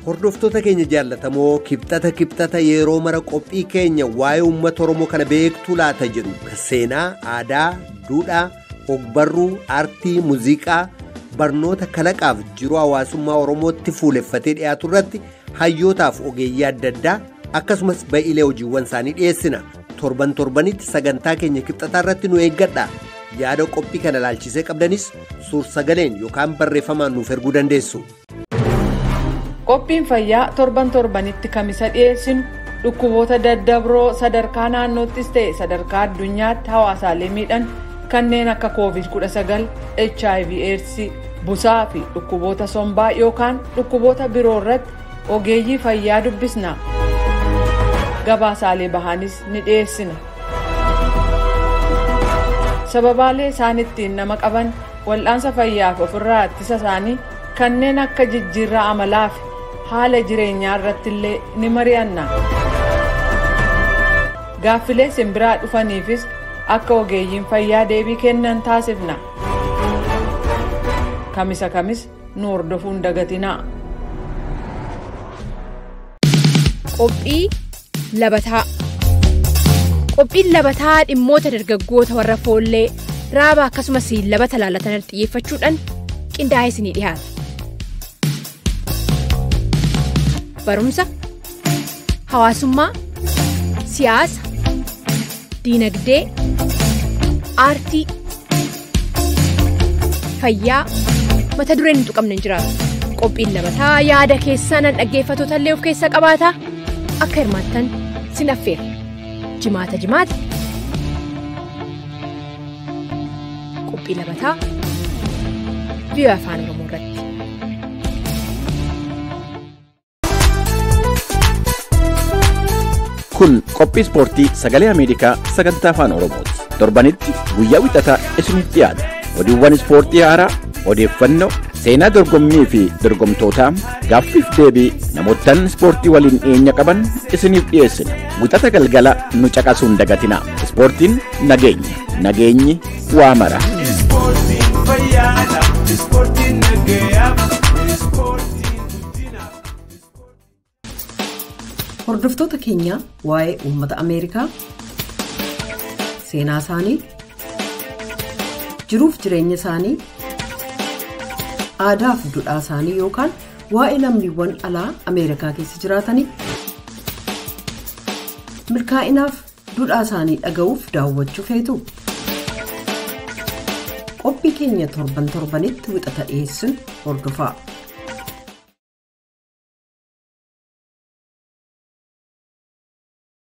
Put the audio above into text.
Hordoftoota keenya jaallatamoo, Kibxata Kibxata yeroo mara qophii keenya waa'ee uummata Oromoo kana beektuu laata jedhu seenaa, aadaa, duudhaa, ogbarruu, aartii, muuziqaa, barnoota, kalaqaaf jiruu hawaasummaa Oromootti fuuleffatee dhiyaatu irratti hayyootaaf ogeeyyii adda addaa akkasumas ba'iilee hojiiwwan isaanii dhiyeessina. Torban torbanitti sagantaa keenya Kibxataa irratti nu eeggadha. Yaada qophii kana ilaalchisee qabdanis suur-sagaleen yookaan barreeffamaan nuuf erguu dandeessu. Qophiin fayyaa torban torbanitti Kamisa dhiyeessinu dhukkuboota daddabroo sadarkaa naannoottis ta'e sadarkaa addunyaatti hawaasaalee miidhan kanneen akka COVID-19, HIV AIDS, busaa fi dhukkuboota sombaa yookaan dhukkuboota biroo irratti ogeeyyii fayyaa dubbisna. Gabaasaalee bahaanis ni dhiyeessina. Sababaalee isaan ittiin nama qaban, wal'aansa fayyaaf ofirraa ittisa isaanii, kanneen akka jijjiirraa amalaa fi haala jireenyaa irratti illee ni mari'anna. Gaaffilee simbiraa dhufaniifis akka ogeeyyiin fayyaa deebii kennan taasifna. Kamisa kamis nu hordofuun dagatinaa. Qophii Labataa. Qophiin Labataa dhimmoota dargaggoota warra foollee, raaba akkasumas labata laalatan xiyyeeffachuudhaan qindaa'ee isinii dhiyaata. Barumsa, hawaasummaa, siyaasa, diinagdee, aartii, fayyaa, mata dureen hin tuqamne hin jiraatu. Qophiin Labataa yaada keessan dhaggeeffattoota illee of keessaa qabaata. Akka hirmaattan sin affeera. Jimaata jimaata. Qophii Labataa VOA Afaan Oromoo irratti. Kun qophii ispoortii Sagalee Ameerikaa sagantaa Afaan Oromooti. Torbanitti guyyaa Wixataa isinitti dhiyaata. Oduuwwan ispoortii haaraa, odeeffannoo, seenaa dorgommii fi dorgomtootaa, gaaffiif deebii namoottan ispoortii waliin dhiyeenya qaban isiniif dhiyeessina. Wixata galgala nu caqasuun dagatinaa. Ispoortiin nageenya. Nageenyi waa mara. Ispoortiin fayyaadha. Ispoortiin nagayaa. Ispoortiin guddina. Hordoftoota keenya, waa'ee uummata Ameerikaa, seenaa isaanii, jiruuf jireenya isaanii, aadaa fi duudhaa isaanii yookaan waa'ee lammiiwwan alaa Ameerikaa keessa jiraatanii, milkaa'inaaf duudhaa isaanii dhaga'uuf daawwachuu feetu? Qophii keenya torban torbanitti Wixata dhiyeessuun hordofaa.